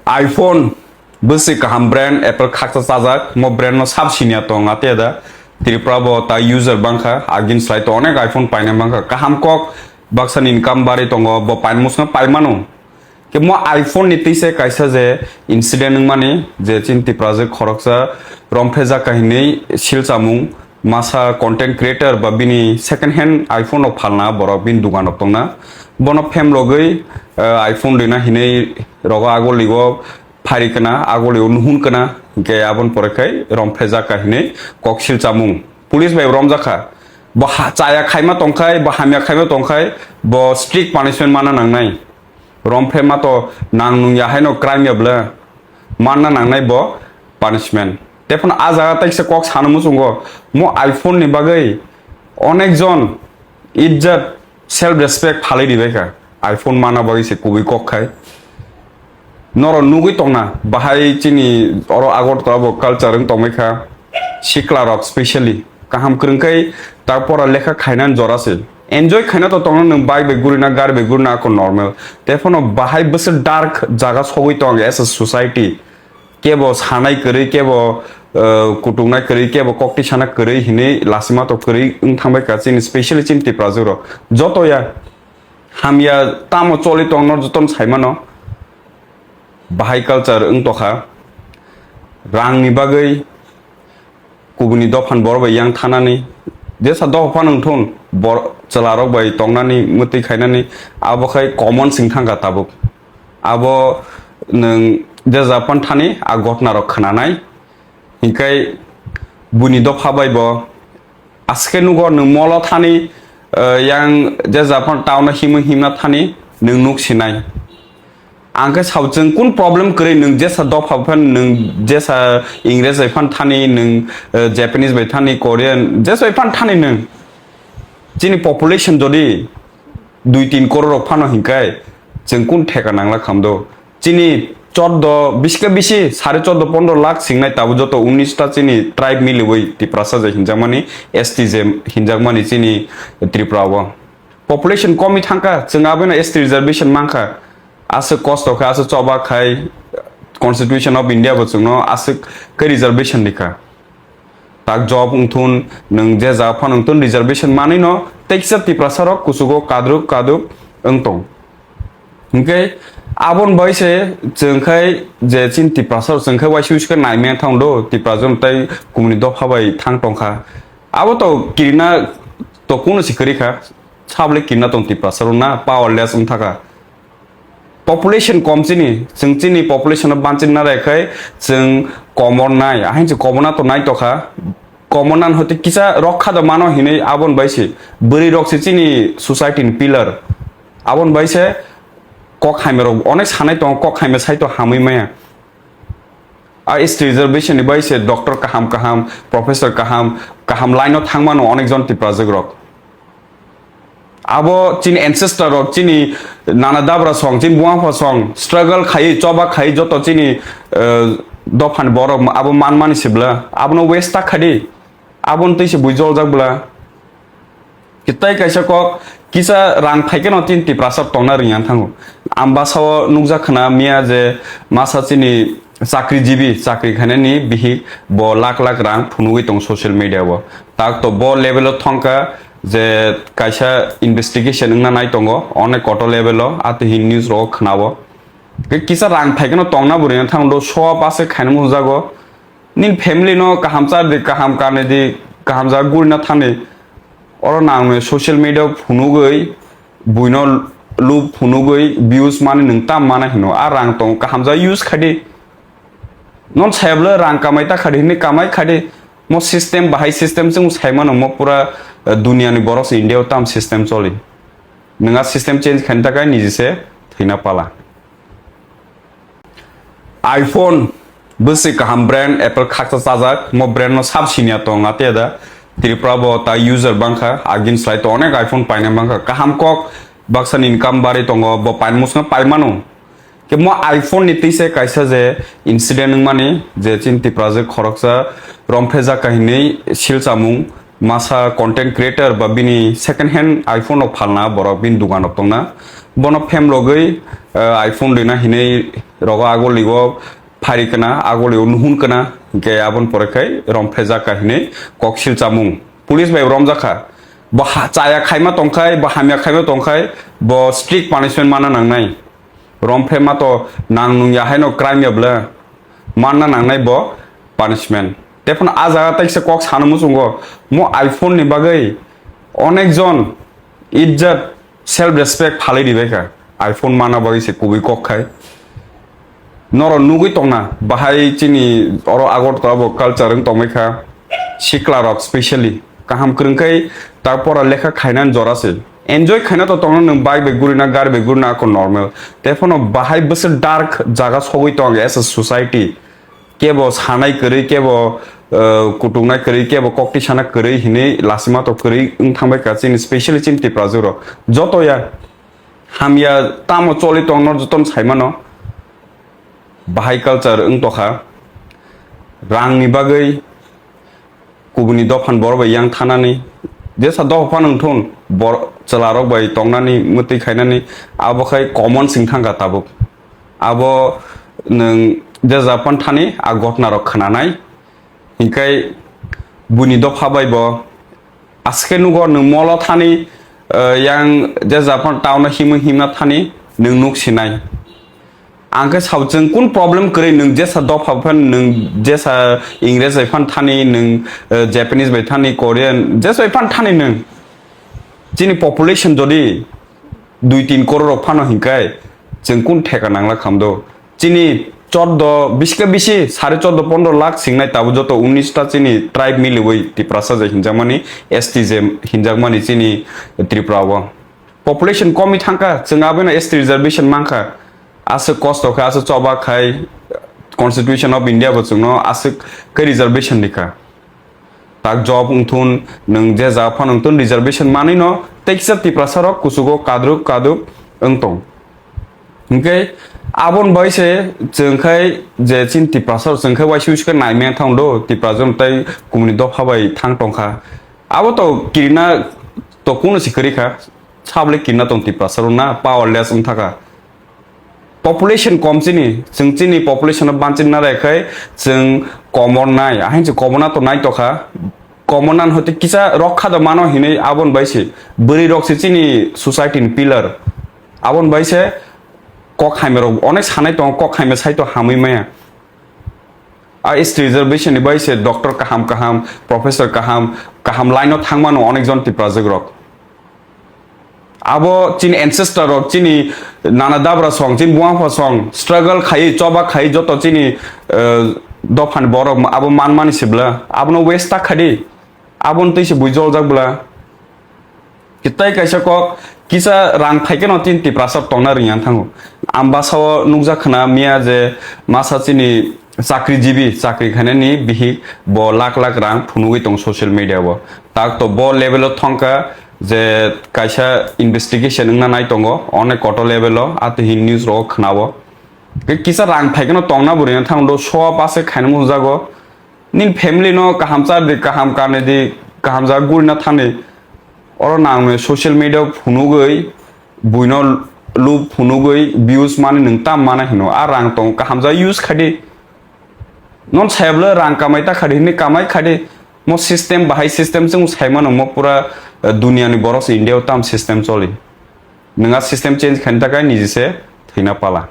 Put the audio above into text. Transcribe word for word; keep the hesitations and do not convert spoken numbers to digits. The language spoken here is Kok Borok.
iPhone bwswi kaham brand, Apple khaksa chajak, mo brand no sab sinya tong ate da. Tripura bo ta user bangkha, agin slai to onek iPhone paina bangkha. Kaham kok baksa ni income bari tongo, bo pain musna pai mano. Ke mo iPhone ni tise kaisa je incident wngmani, je chin Tripura je khoroksa romphre jaka hinwi silchamung, masa content creator ba bini second hand iPhone rok phalna borok bini dugan rok tongna. Bono phem logwi, eh, iPhone rina hinwi rogo agoligo phari kana, agoligo nuhun kana, hinkhe abon pore khai romphre jaka hinwi kok silchamung. Police bai romjakha. Bo ha-, chaya khaima tongkhai, bo hamya khaima tongkhai, bo strict punishment mana nangnai. Romphre ma to nang nung ya haino crime ya bwle. Manna nangnai bo punishment. Tephano a jaga taisa kok sana muchungo, mo iPhone ni bagwi onek jon ijjat, self respect phalwi ribaikha. iPhone mana bagwi se kubui kok khai. Noro nugwi tongna bahai chini oro Agartala bo culture wng tongbaikha. Sikla rok specially kaham kwrwngkhai, tarpora lekha khainani jora se. Enjoy khaina to tongna nwng bike bai gurina, gari bai gurina ako normal. Tephano bahai bwswk dark jaga sogwi tong as a society. Kebo sanai kwrwi, kebo, eh, kutungnai kwrwi, kebo kokti sana kwrwi hinwi lasima to kwrwi wng thangbai ka chini, specially chini Tiprajwk rok. Joto ya hamya tamo choli tong no joto no sai mano. Bahai culture wng tokha. Rang ni bagwi kubuni dophan borok bai yang thanani, jesa dopha phano wngthun, bor-, chwlarok bai tongnani, mwtwi khainani, abo khai common sing thangkha tabuk. Abo nwng jesa phano thani a ghotna rok khwnanai, hinkhai buini dopha bai bo aske nugo nwng molo thani, eh, yang jesa phano town o himwi himna thani nwng nuk sinai. Ang khe sao chwng kun problem kwrwi, nwng jesa dopha phan, nwng jesa Ingres bai phan thani, nwng, eh, Japanese bai thani, Korean, jesa bai phan thani nwng. Chini population jodi dui tin koror rok phano hinkhai chwng kun theka nangla khamdo. Chini chordo, biske bisi sare chordo pondro lakh singnai, tabo joto unis ta chini tribe miliwi Tiprasa je hinjakmani, S T je hinjakmani chini Tripura o. Population komi thangkha, chwng abono S T reservation mankha. Aswk kosto khe, aswk choba khai, Constitution of India bo chwngno aswk khe reservation rikha. Tak job wngthun, nwng je jaga phano wngthun, reservation manwi no teisa Tiprasa rok kuchugo kadruk kaduk wng tong. Hinkhe aboni bai se chwng khai je chini Tiprasa rok chwng khai waisa uiske naimaya thang do, Tiprasa rok tai kumuni dopha bai thang tongkha. Abo to kirina to kuno se kwrwi kha, sabole kirina tong Tiprasa rok na powerless wng thaka. Population kom chini, chwng chini population no banchini na raikhai chwng komor nai, ahain se komor na to nai tokha. Komor nan hoite kisa rokha da mano hinwi abon bai se. Bwrwi rok se chini society ni pillar. Abon bai se kok hamya rok onek sanai tongo, kok hamya sai to hamwi maya. A S T reservation ni bai se doctor kaham kaham, professor kaham, kaham line o thangmano onek jon Tiprajwk rok. Abo chini ancestor rok, chini nana dabra song, chini buangpha song, struggle khai, choba khai, joto chini, eh, dophani borok abo manmani sibla, abono waste ta khadi, aboni twi se bui joljak bla. Kitai kaisa kok, kisa rang phaikhe no tin Tiprasa tongna rwngya thango. Ambasa o nukjak khna miya je masa chini chakri jibi, chakri khainani bihik bo lakh lakh rang phunugwi tong social media o. Tak to bo level o thongkha je kaisa investigation wngna nai tongo, onek kotor level o, ati hin news rogo khna o. Kisa rang phaikhe no tongna bo rwngya thango, do show up ase khaina mujago. Nini family no kaham char di, kaham kanwi di, kaham jaga gurina thani. Oro nangni social media phunugwi, buino lub phunugwi, views mani nwng tam mana hino. A rang tong kaham jaga use khadi. Non sayablo rang kamai ta khadi hinwi kamai khadi. Mo system bahai system chwng saimano mo pura, eh, duniani borok se India o tam system choli. Nwng a system change khaini takai niji se thwina pala. iPhone bwswi kaham brand, Apple khaksa chajak, mo brand no sab sinya tong ate da. Tripura bo ta user bangkha, agin slai to onek iPhone paina bangkha. Kaham kok baksa ni income bari tongo, bo pain musna pai mano. Ke mo iPhone ni tise kaisa je incident wngmani, je chin Tiprajwk khoroksa romphre jaka hinwi silchamung, masa content creator ba bini second hand iPhone rok phalna borok bini dugan rok tongna. Bono phem logwi, eh, iPhone rina hinwi Rogo agoli o phari kana, agoli o nuhun kana, hinkhe aboni pore khai romphre jaka hinwi koksil chamung. Police bai romjakha. Bo ha-, chaya khaima tongkhai, bo hamya khaima tongkhai, bo strict punishment mana nangnai. Romphre ma to nang nung ya haino crime ya bwle. Manna nangnai bo punishment. Tephano a jaga taisa kok sana muchungo. Mo iPhone ni bagwi onek jon ijjat, self respect phalwi ribaikha. iPhone mana bagwi se kubui kok khai. Noro nugwi tongna, bahai chini oro Agartala bo culture wng tongbaikha. Sikla rok specially. Kaham kwrwngkhai ta pora lekha khainani jora se. Enjoy khaina to tongna nwng bike bai gurina, gari bai gurina ako normal. Tephano bahai bwswk dark jaga sogwi tong as a society. Kebo sanai kwrwi, kebo, uh, kutungnai kwrwi, kebo kokti sana kwrwi hinwi lasima to kwrwi wng thangbai ka chini specially chini Tiprajwk rok. Joto ya hamya tamo choli tong no joto no saimano. Bahai culture wng tokha. Rang ni bagwi kubuni dophan borok bai yang thanani. Jesa dopha phano wngthun bor-, chwla rok bai tongnani, mwtwi khainani, abo khai common sing thangkha tabuk. Abo nwng jesa phan thani a gotna rok khwnanai. Hinkhai buini dopha bai bo aske nugo nwng molo thani, eh, yang jesa phan town o himwi himna thani nwng nuk sinai. Ang khe sao chwng kun problem kwrwi nwng jesa dopha phan nwng jesa Ingres bai phan thani nwng, eh, Japanese bai thani Korean jesa bai phan thani nwng. Chini population jodi dui tin koror rok phano hinkhai chwng kun theka nangla khamdo. Chini chordo biske bisi sare chordo pondro lakh singnai tabo joto unis ta chini tribe miliwi Tiprasa je hinjakmani S T je hinjakmani chini Tripura o. Population komi thangkha, chwng abono S T reservation mankha. Aswk kosto khe, aswk choba khai, Constitution of India bo chwngno aswk khe reservation rikha. Tak job wngthun, nwng je jaga phano wngthun, reservation manwi no tei kisa Tiprasa rok kuchugo kadruk kadruk wng tong. Hinkhe aboni bai se chwng khai je chini Tiprasa rok chwng khai waisa uiske naimaya thang do, Tiprasa rok tei kumuni dopha bai thang tongkha. Abo to kirina to kuno se kwrwi kha. Sable kirna tong Tiprasa rok na powerless wng thaka. Population kom chini, chwng chini population no banchin na rek khai chwng komor nai, ahin se komor na to nai tokha. Komor nan hote kisa rok kha da mano hinwi abon bai se. Bwrwi rok se chini society ni pillar. Abon bai se kok hamya rok onek sanai tong, kok hamya sai to hamwi maya. A S T reservation ni bai se doctor kaham kaham, professor kaham, kaham line o thangmano onek jon Tiprajwk rok. Abo chini ancestor rok, chini nana dabra song, chini buangpha song, struggle khai, choba khai, joto chini, eh, dophani borok abo manmani sibla, abono waste ta khadi. Aboni twi se bui joljak bwla. Kitai kaisa kok kisa rang phaikhe no tin Tiprasa tongna rwngya thango. Ambasa o nukjak khna miya je masa chini chakri jibi, chakri khainani bihik bo lakh lakh rang phunugwi tong social media o. Tak to bo level o thongkha je kaisa investigation wngna nai tongo onek koto level o, ati hin news rok khnabo. Kisa rang phaikhe no tongna bo rwngya thango, do show up ase khaina mujago. Nini family no kaham cha di, kaham kanwi di, kaham jaga gurina thani. Oro nangni social media phunugwi, buino lub phunugwi, views mani nwng tam mana hino. A rang tong kaham jaga use khadi. Non sayablo rang kamai ta khadi, hini kamai khadi. Mo system bahai system chwng saimano mo pura, eh, duniani borok se India o tam system choli. Nwng a system change khaini takai niji se thwina pala.